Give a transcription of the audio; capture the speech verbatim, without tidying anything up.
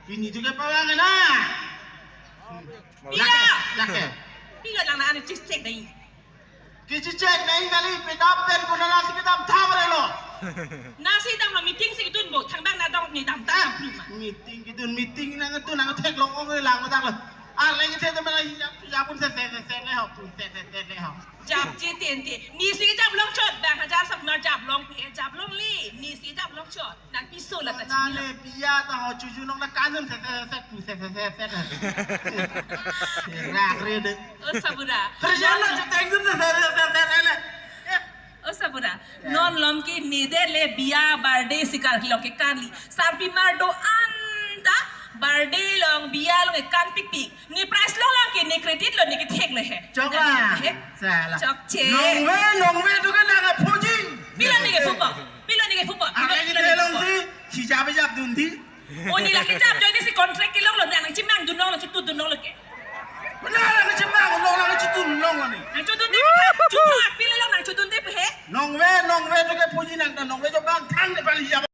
Pini tu ke pawang na. Pilo. Lake, lake. Pilo lang na anu chechek dai. Kechechek dai kali, pedap pen kona nasi kedam tham relo. Nasi damlo, meeting si kedun bo, thangbang na dong ne dam ta dam pluma. Meeting kedun, meeting nangdun nangtheklong ong lang madak lo. Arleng the teman lagi jap pun se se se se le ho, pun se se se le ho. Japji tente. Nisi ke japlongchot, bang hajar sak na japlongpe, japlongle. Nisi japlongchot. Nangpiso la ta chini. Nale biya ta ho chuju nong na kanun se se se pu se se se se. Rak re de. O sabura. Terjadi non chuteng dun se se se se se le. O sabura. Non lom ke ne det le biya birthday si karlo ke karli. Sarpimar do-an ta birthday along biya along ke kan pikpik. Ne prize lo lang ke ne credit lo, ne kethek lo he. Chok la. He? Sala. Chokche. Nongve, nongve tu ke nang aphuji. Pilo ne kephupo. Pilo ne kephupo. Pilo, akai pilo ne kephupo. Te long si, si jap jap dun thi. O ne la kejap join si contract kelong lo, nang chimang dun long lo, chitu dun long lo ke. Mana nang chimang long, nang chitu long lo ne. Nang chudunde, chudunde, pilo long nang chudunde he. Nongve, nongve tu kephuji nang ta nongve jo bang thang de bang jap.